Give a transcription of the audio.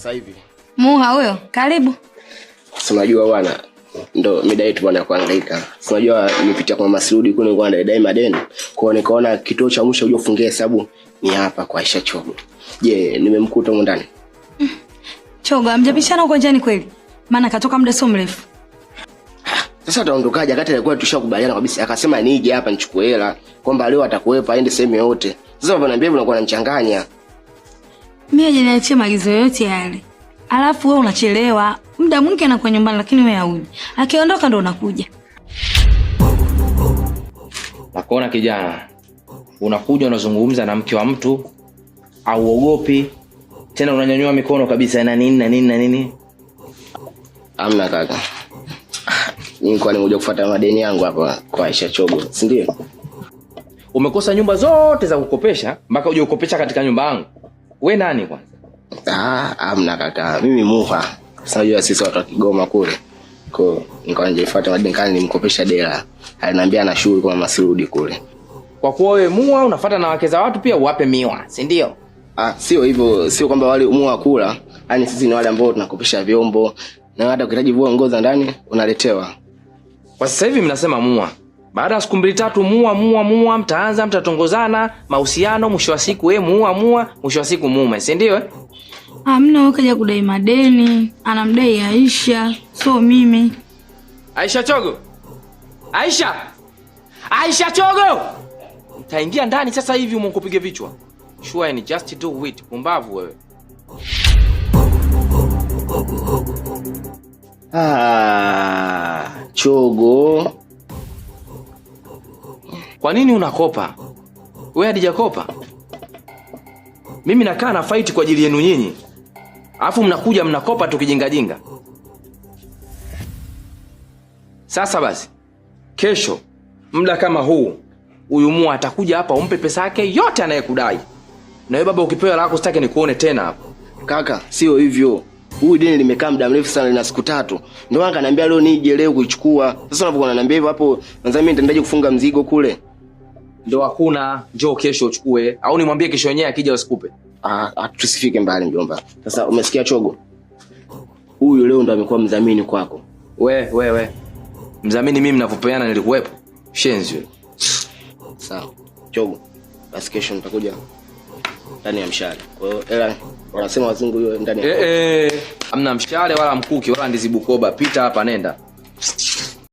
Sasa hivi. Muha huyo, karibu. Si unajua bwana, ndo mida yetu bwana ya kuhangaika. Si unajua nipitia kwa Masudi kule nilikuwa nadai madeni. Kwa hiyo nikaona kituo cha mwisho uje ufungie hesabu ni hapa kwa Aisha Chogo. Je, nimemkuta huko ndani? Chogo, hamjapishana huko njiani kweli? Maana katoka muda sio mrefu. Sasa ataondokaje wakati alikuwa tushakubaliana kabisa? Akasema nije hapa nichukue hela, kwamba leo atakuwepo aende sehemu yoyote. Sasa baba ananiambia hivyo, unakuwa unanichanganya. Mimi hajaniachia maagizo yoyote yale. Alafu wewe unachelewa. Muda mwingi anakuwa nyumbani lakini wewe hauji. Akiondoka ndo unakuja. Nakuona kijana, unakuja unazungumza na mke wa mtu, auogopi tena, unanyanyua mikono kabisa na nini na nini na nini. Hamna kaka. Nilikuwa nimekuja kufuata madeni yangu hapa kwa Aisha Chogo, si ndio? Umekosa nyumba zote za kukopesha mpaka uje ukopesha katika nyumba yangu. We nani kwanza? Hamna kaka. Mimi Muha. Sasa unajua sisi watu wa Kigoma kule. Kwa hiyo nikawa nijifuata madeni kani nimkopesha dela. Aliniambia ana shughuli kwa Masudi kule. Kwa kuwa wewe Muha unafuata na wake za watu pia uwape miwa, si ndio? Sio hivyo, sio kwamba wale Muha kula. Yaani sisi ni wale ambao tunakopesha vyombo na hata ukihitaji vua nguo za ndani unaletewa. Kwa sasa hivi mnasema Muha. Baada ya siku mbili tatu Muha, Muha, Muha, mtaanza mtatongozana mahusiano, mwisho wa siku wewe Muha, Muha, mwisho wa siku mume, si ndio? Hamna, wewe kaja kudai madeni, anamdai Aisha, sio mimi. Aisha Chogo. Aisha. Aisha Chogo. Mtaingia ndani sasa hivi umkupige vichwa. Sure ni just do it, pumbavu wewe. Chogo. Kwa nini unakopa? Wewe hadijakopa? Mimi nakaa na fight kwa ajili yenu nyinyi. Alafu mnakuja mnakopa tu kijingajinga. Sasa basi, kesho muda kama huu huyu Muha atakuja hapa umpe pesa yake yote anayekudai. Na wewe baba ukipewa lako sitaki nikuone tena hapa. Kaka, sio hivyo. Huyu deni limekaa muda mrefu sana, lina siku 3. Ndio maana akaniambia leo nije leo kuichukua. Sasa unapokuwa unaniambia hivyo hapo, nadhani mimi nitaendaje kufunga mzigo kule? Ndio hakuna, njoo kesho uchukue au nimwambie kesho yenyewe akija usikupe. Tusifike mbali mjomba. Sasa umesikia Chogo? Huyu leo ndo amekuwa mdhamini kwako. We, we, we. Mdhamini mimi ninavyopeana nilikuwepo. Shenzi wewe. Sawa. Chogo. Basi kesho nitakuja ndani ya mshale. Kwa hiyo hela wanasema wazungu hiyo ndani ya Hamna mshale wala mkuki wala ndizi Bukoba. Pita hapa nenda.